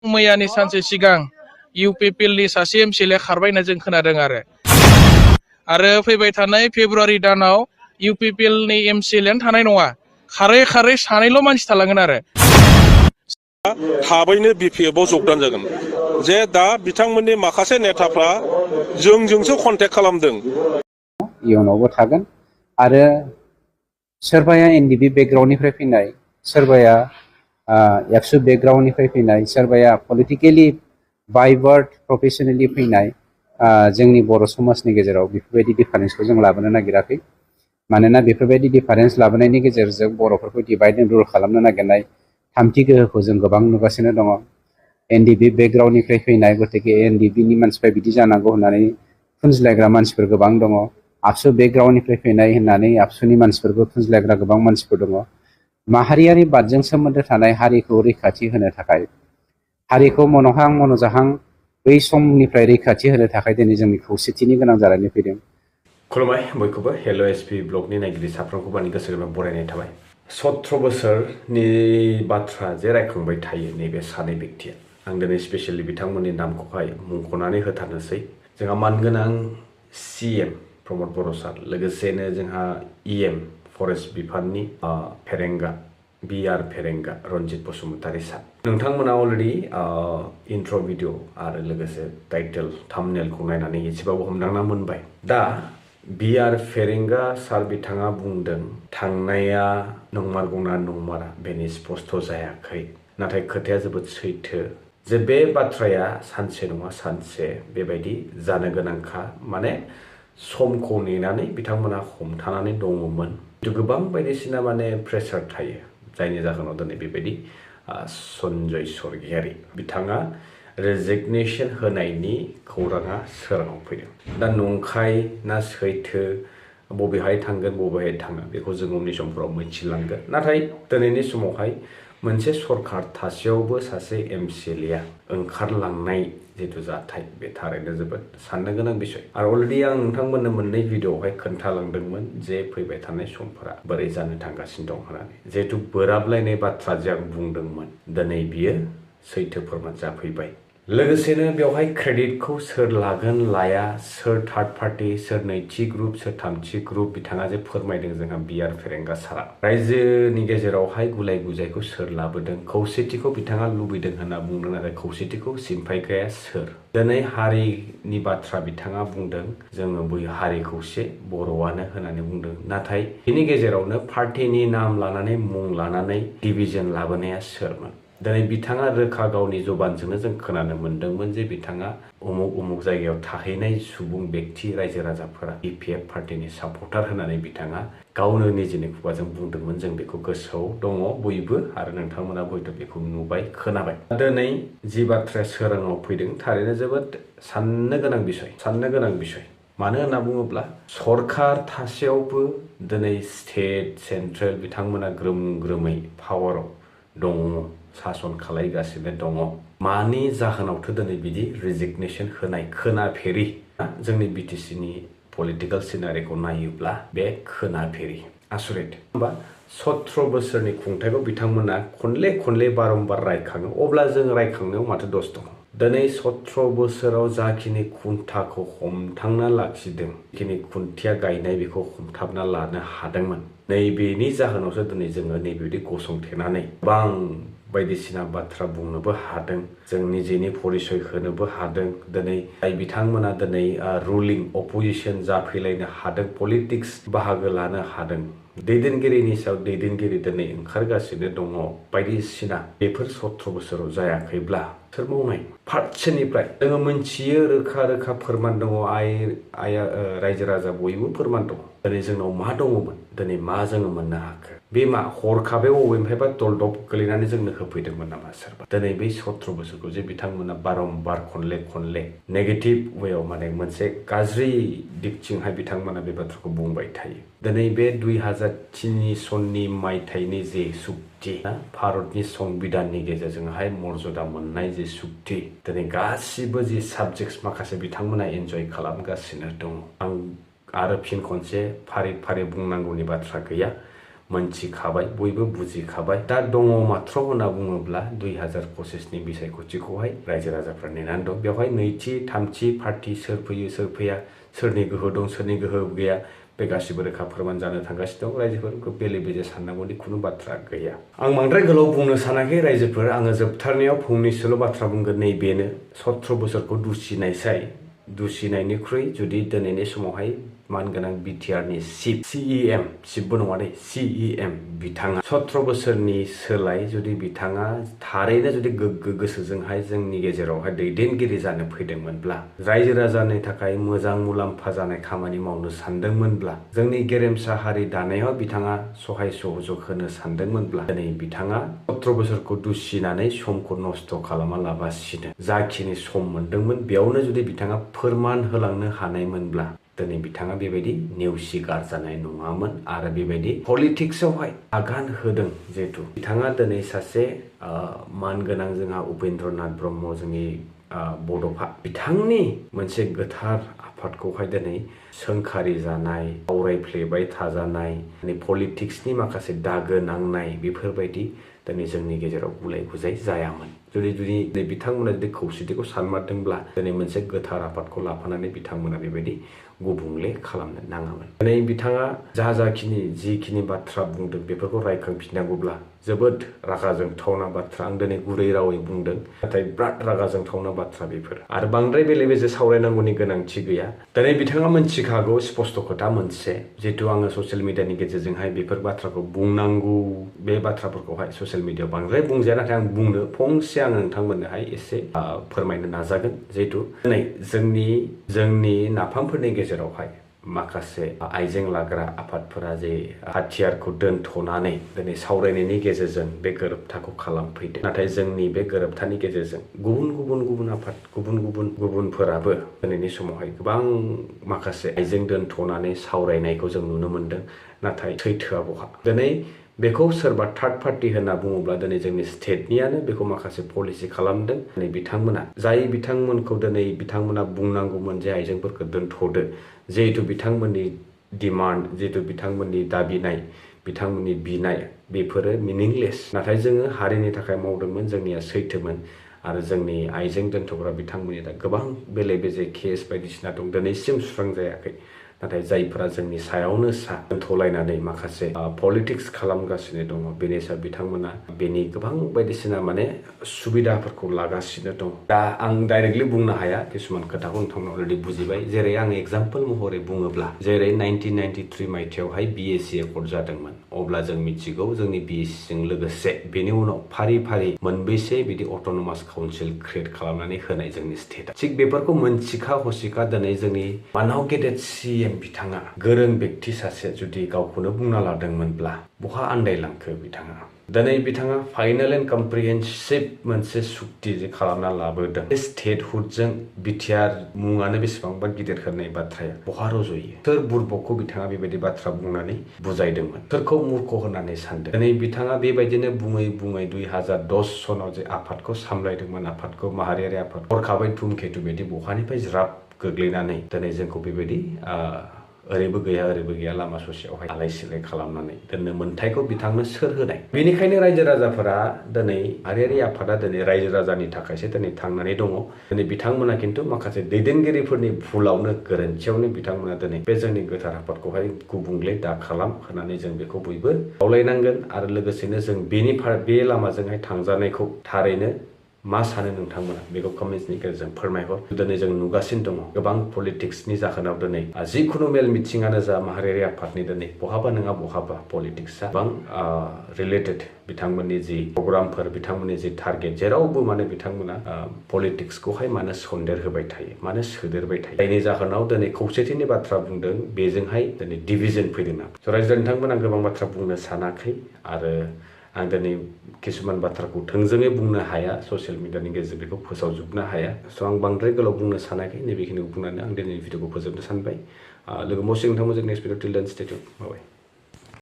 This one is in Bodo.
मैयानि सानसे सिगां इउपिपिएलनि सासे एमसिएलए खारबाय होनना जों खोनादों आरो फैबाय थानाय फेब्रुवारि दानाव इउपिपिएलनि एमसिएलएआनो थानाय नङा खारै खारै सानैल' मानसि थालांगोन आरो थाबैनो बिपिएफआव जगदान जागोन जे दा बिथांमोननि माखासे नेताफ्रा जोंजोंसो कन्टेक्ट खालामदों इयुनावबो थागोन आरो सोरबाया एनडिबि बेकग्राउन्डनिफ्राय फैनाय सोरबाया एबसु बेकग्राउन्डनिफ्राय फैनाय सोरबाया पलिटिकेलि बाइवार्ड प्रफेसनेलि फैनाय जोंनि बर' समाजनि गेजेराव बेफोरबायदि डिफारेन्सखौ जों लाबोनो नागिराखै मानोना बेफोरबायदि डिफारेन्स लाबोनायनि गेजेरजों बर'फोरखौ डिभाइड एन्ड रुल खालामनो नागिरनाय थामथि गोहोखौ जों गोबां नुगासिनो दङ एनडिबि बेकग्राउन्डनिफ्राय फैनाय गतिके एनडिबिनि मानसिफ्रा बिदि जानांगौ होननानै फुनज्लायग्रा मानसिफोर गोबां दङ आबसु बेकग्राउन्डनिफ्राय फैनाय होननानै आबसुनि मानसिफोरखौ फुनज्लायग्रा गोबां मानसिफोर दङ माहारियारि बादजों सोमोन्दो थानाय हारिखौ रैखाथि होनो थाखाय हारिखौ मन'हां मन'जाहां बै समनिफ्राय रैखाथि होनो थाखाय दिनै जोंनि खौसेथिनि गोनां जानानै फैदों। खुलुमबाय बयखौबो हेल' एसपि ब्लगनि नायगिरि साफ्रोमखौबो आंनि गोसो गोरबोनिफ्राय बरायनाय थाबाय 17 बोसोरनि बाथ्रा जे रायखांबाय थायो नैबे सानै बेक्तिया आं दिनै स्पेसियेलि बिथांमोननि नामखौहाय मुंख'नानै होथारनोसै जोंहा मानगोनां सिएम प्रमद बर' सार लोगोसेनो जोंहा इएम फरेस्ट बिफाननि फेरेंगा बिआर फेरेंगा रनजित बसुमतारी सार नोंथांमोना अलरेडि इन्ट्र' भिडिअ आरो लोगोसे टाइटेल थाम्बनेलखौ नायनानै एसेबाबो हमदांना मोनबाय दा बिआर फेरेंगा सार बिथाङा बुंदों थांनाया नंमारगौना नंमारा बेनि स्पष्ट जायाखै नाथाय खोथाया जोबोद सैथो जे बे बाथ्राया सानसे नङा सानसे बेबायदि जानो गोनांखा माने समखौ नेनानै बिथांमोना हमथानानै दङमोन गोबां बायदिसिना माने प्रेसार थायो जायनि जाहोनाव दिनै बेबायदि सन्जय स्वर्गियारी बिथाङा रेजिगनेसन होनायनि खौराङा सोराङाव फैदों दा नंखाय ना सैथो बबेहाय थांगोन बबेहाय थाङा बेखौ जों उननि समफोराव मिथिलांगोन नाथाय दिनैनि समावहाय मोनसे सरकार थासेयावबो सासे एमसिएलएआ ओंखारलांनाय जिथु जाथाय बे थारैनो जोबोद साननो गोनां बिषय आरो अलरेडि आं नोंथांमोननो मोननै भिडिअआवहाय खोन्थालांदोंमोन जे फैबाय थानाय समफोरा बोरै जानो थांगासिनो दं होननानै जिहेतु बोराबलायनाय बाथ्रा जे आं बुंदोंमोन दिनै बियो सैथो फोरमान जाफैबाय लोगोसेनो बेवहाय क्रेडिटखौ सोर लागोन लाया सोर थार्ड पार्टी सोर नैथि ग्रुप सोर थामथि ग्रुप बिथाङा जे फोरमायदों जोंहा बिआर फेरेंगा सारा रायजोनि गेजेरावहाय गुलाय गुजायखौ सोर लाबोदों खौसेथिखौ बिथाङा लुबैदों होनना बुंदों नाथाय खौसेथिखौ सिमफायग्राया सोर दिनै हारिनि बाथ्रा बिथाङा बुंदों जोङो बै हारि खौसे बर'आनो होननानै बुंदों नाथाय बिनि गेजेरावनो पार्टीनि नाम लानानै मुं लानानै डिभिजन लाबोनाया सोरमोन दिनै बिथाङा रोखा गावनि जबानजोंनो जों खोनानो मोन्दोंमोन जे बिथाङा उमुक उमुक जायगायाव थाहैनाय सुबुं बेक्ति रायजो राजाफोरा बिपिएफ पार्टीनि सापर्टार होननानै बिथाङा गावनो निजेनि खुगाजों बुंदोंमोन जों बेखौ गोसोआव दङ बयबो आरो नोंथांमोना हयथ' बेखौ नुबाय खोनाबाय दिनै जि बाथ्राया सोराङाव फैदों थारैनो जोबोद साननो गोनां बिषय मानो होनना बुङोब्ला सरकार थासेयावबो दिनै स्टेट सेन्ट्रेल बिथांमोना ग्रोम ग्रोमै पावाराव दङ सासन खालायगासिनो दङ मानि जाहोनावथो दिनै बिदि रेजिगनेसन होनाय खोनाफेरि जोंनि बिटिसिनि पलिटिकेल सिनारिखौ नायोब्ला बे खोनाफेरि आसरित होमबा 17 बोसोरनि खुंथायखौ बिथांमोना खनले बारम्बार रायखाङो अब्ला जों रायखांनायाव माथो दस दङ दिनै 17 बोसोराव जाखिनि खुन्थाखौ हमथांना लाखिदों जिखिनि खुन्थिया गायनाय बेखौ हमथाबना लानो हादोंमोन नैबेनि जाहोनावसो दिनै जोङो नैबेबायदि गसंथेनानै गोबां बायदिसिना बाथ्रा बुंनोबो हादों जों निजेनि परिचय होनोबो हादों दिनै जाय बिथांमोना दिनै रुलिं अपोजिसन जाफैलायनो हादों पलिटिक्स बाहागो लानो हादों दैदेनगिरिनि सायाव दैदेनगिरि दिनै ओंखारगासिनो दङ बायदिसिना बेफोर 17 बोसोराव जायाखैब्ला सोर मावनाय फारसेनिफ्राय जोङो मोनथियो रोखा फोरमान दङ रायजो राजा बयबो फोरमान दङ दिनै जोंनाव मा दङमोन दिनै मा जोङो मोननो हाखो बे मा हरखाबै बबेनिफ्रायबा दलदब गोलैनानै जोंनो होफैदोंमोन नामा सोरबा दिनै बै 17 बोसोरखौ जे बिथांमोना बारम्बार खनले नेगेटिभ वेयाव माने मोनसे गाज्रि दिगथिंहाय बिथांमोना बे बाथ्राखौ बुंबाय थायो दिनै बे 2003 सननि मायथाइनि जे सुक्ति भारतनि संबिधाननि गेजेरजोंहाय मर्यादा मोननाय जे सुक्ति दिनै गासिबो जि साबजेक्ट्स माखासे बिथांमोना एन्जय खालामगासिनो दङ आं आरो फिन खनसे फारि बुंनांगौनि बाथ्रा गैया मोनथिखाबाय बयबो बुजिखाबाय दा दङ माथ्र होनना बुङोब्ला 2025 नि बिसायख'थिखौहाय रायजो राजाफ्रा नेनानै दं बेवहाय नैथि थामथि पार्टी सोर फैयो सोर फैया सोरनि गोहो दं सोरनि गोहो गैया बे गासिबो रोखा फोरमान जानो थांगासिनो दं रायजोफोरखौ बेले बेजे साननांगौनि खुनु बाथ्रा गैया आं बांद्राय गोलाव बुंनो सानाखै रायजोफोर आङो जोबथारनायाव फंनैसोल' बाथ्रा बुंगोन नैबेनो 17 बोसोरखौ दुसिनायसाय दुसिनायनिख्रुइ जुदि दिनैनि समावहाय मानगोनां बिटिआरनि सिएम सिबबो नङा दे सिएम बिथाङा 17 बोसोरनि सोलाय जुदि बिथाङा थारैनो जुदि गोग्गो गोसोजोंहाय जोंनि गेजेरावहाय दैदेनगिरि जानो फैदोंमोनब्ला रायजो राजानि थाखाय मोजां मुलाम्फा जानाय खामानि मावनो सानदोंमोनब्ला जोंनि गेरेमसा हारि दानायाव बिथाङा सहाय सहयोग होनो सानदोंमोनब्ला दिनै बिथाङा 17 बोसोरखौ दुसिनानै समखौ नस्थ' खालामा लाबासिनो जाखिनि सम मोनदोंमोन बेयावनो जुदि बिथाङा फोरमान होलांनो हानायमोनब्ला दिनै बिथाङा बेबायदि नेवसि गारजानाय नङामोन आरो बेबायदि पलिटिक्सआवहाय आगान होदों जिहेतु बिथाङा दिनै सासे मानगोनां जोंहा उपेन्द्रनाथ ब्रह्म जोंनि बड'फा बिथांनि मोनसे गोथार आफादखौहाय दिनै सोंखारि जानाय आवरायफ्लेबाय थाजानाय पलिटिक्सनि माखासे दागो नांनाय बेफोरबायदि दिनै जोंनि गेजेराव गुलाय गुजाय जायामोन जुदि बिथांमोना जुदि खौसेथिखौ सानमारदोंब्ला दिनै मोनसे गोथार आफादखौ लाफानानै बिथांमोना बेबायदि गुबुंले खालामनो नाङामोन दिनै बिथाङा जिखिनि बाथ्रा बुंदों बेफोरखौ रायखांफिननांगौब्ला जोबोद रागा जोंथावना बाथ्रा आं दिनै गुरै रावै बुंदों नाथाय बिराद रागा जोंथावना बाथ्रा बेफोर आरो बांद्राय बेले बेजे सावरायनांगौनि गोनांथि गैया दिनै बिथाङा मोनथिखागौ स्पष्ट खोथा मोनसे जिहेतु आङो ससियेल मिडियानि गेजेरजोंहाय बेफोर बाथ्राखौ बुंनांगौ बे बाथ्राफोरखौहाय ससियेल मिडियायाव बांद्राय बुंजाया नाथाय आं बुंनो फंसे आं नोंथांमोननोहाय एसे फोरमायनो नाजागोन जिहेतु दिनै जोंनि नाफामफोरनि गेजेरावहाय माखासे आइजें लाग्रा आफादफोरा जे हाथियारखौ दोनथ'नानै दिनै सावरायनायनि गेजेरजों बे गोरोबथाखौ खालामफैदों नाथाय जोंनि बे गोरोबथानि गेजेरजों गुबुन आफाद गुबुनफोराबो दिनैनि समावहाय गोबां माखासे आइजें दोनथ'नानै सावरायनायखौ जों नुनो मोनदों नाथाय सैथोआ बहा दिनै बेखौ सोरबा थार्ड पार्टी होनना बुङोब्ला दिनै जोंनि स्टेटनियानो बेखौ माखासे पलिसि खालामदों दिनै बिथांमोनखौ दिनै बिथांमोना बुंनांगौमोन जे आइजेंफोरखौ दोनथ'दो जिहेतु बिथांमोननि डिमान्ड जिहेतु बिथांमोननि दाबिनाय बिथांमोननि बिनाय बेफोरो मिनिंलेस नाथाय जोङो हारिनि थाखाय मावदोंमोन जोंनिया सैथोमोन आरो जोंनि आइजें दोनथ'ग्रा बिथांमोननि दा गोबां बेले बेजे केस बायदिसिना दं दिनैसिम सुस्रांजायाखै नाथाय जायफोरा जोंनि सायावनो दोनथ'लायनानै माखासे पलिटिक्स खालामगासिनो दङ बेनि सायाव बिथांमोना बेनि गोबां बायदिसिना सुबिदाफोरखौ लागासिनो दं दा आं डाइरेक्टलि बुंनो हाया किसुमान खोथाखौ नोंथांमोना अलरेडि बुजिबाय जेरै आं एग्जाम्पल महरै बुङोब्ला जेरै 1993 मायथाइयावहाय बिएसि एकर्ड जादोंमोन अब्ला जों मिथिगौ जोंनि बिएसिजों लोगोसे बेनि उनाव फारि फारि मोनबेसे बिदि अट'नमास काउन्सिल क्रिएट खालामनानै होनाय जोंनि स्टेटआ थिग बेफोरखौ मोनथिखा हसिखा दिनै जोंनि मानाव गेदेर सिएम बिथाङा गोरों व्यक्ति सासे जुदि गावखौनो बुंना लादोंमोनब्ला बहा आन्दायलांखो बिथाङा दिनै बिथाङा फाइनेल एन्ड कम्प्रिहेन्सिभ मोनसे सुक्ति जे खालामना लाबोदों बे स्टेटहुडजों बिटिआर मुङानो बेसेबांबा गिदिर होननाय बाथ्राया बहा रज'यो सोर बुरबकखौ बिथाङा बेबायदि बाथ्रा बुंनानै बुजायदोंमोन सोरखौ मूर्ख होननानै सानदों दिनै बिथाङा बेबायदिनो बुङै 2010 सनाव जे आफादखौ सामलायदोंमोन आफादखौ माहारियारि आफाद हरखाबै धुमकेतु बायदि बहानिफ्राय ज्राब गोग्लैनानै दिनै जोंखौ बेबायदि ओरैबो गैया लामा ससेयावहाय आलाय सिलाय खालामनानै दोननो मोन्थायखौ बिथांनो सोर होनाय बेनिखायनो रायजो राजाफोरा दिनै माहारियारि आफादा दिनै रायजो राजानि थाखायसो दिनै थांनानै दङ दिनै बिथांमोना खिन्थु माखासे दैदेनगिरिफोरनि भुलावनो गोरोन्थियावनो बिथांमोना दिनै बे जोंनि गोथार आफादखौहाय गुबुंले दा खालाम होननानै जों बेखौ बयबो खावलायनांगोन आरो लोगोसेनो जों बे लामाजोंहाय थांजानायखौ थारैनो मा सानो नोंथांमोना बेखौ कमेन्ट्सनि गेजेरजों फोरमायहर दिनै जों नुगासिनो दङ गोबां पलिटिक्सनि जाहोनाव दिनै जिखुनु मेल मिथिङानो जा माहारियारि आफादनि दिनै बहाबा नङा बहाबा पलिटिक्सआ गोबां रिलेटेड बिथांमोननि जि प्रग्रामफोर बिथांमोननि जि टारगेट जेरावबो बिथांमोना पलिटिक्सखौहाय मानो सन्देर होबाय थायो मानो सोदेरबाय थायो जायनि जाहोनाव दिनै खौसेथिनि बाथ्रा बुंदों बेजोंहाय दिनै डिभिजन फैदोंना रायजो नोंथांमोना गोबां बाथ्रा बुंनो सानाखै आरो आं दिनै किसुमान बाथ्राखौ थोंजोङै बुंनो हाया ससियेल मिडियानि गेजेरजों बेखौ फोसावजोबनो हाया स' आं बांद्राय गोलाव बुंनो सानाखै नैबेखिनिखौ बुंनानै आं दिनैनि भिडिअखौ फोजोबनो सानबाय लोगो मोनसिगोन नोंथांमोन जों नेक्स्ट भिडिअ टिल देन स्टे टिउन बाय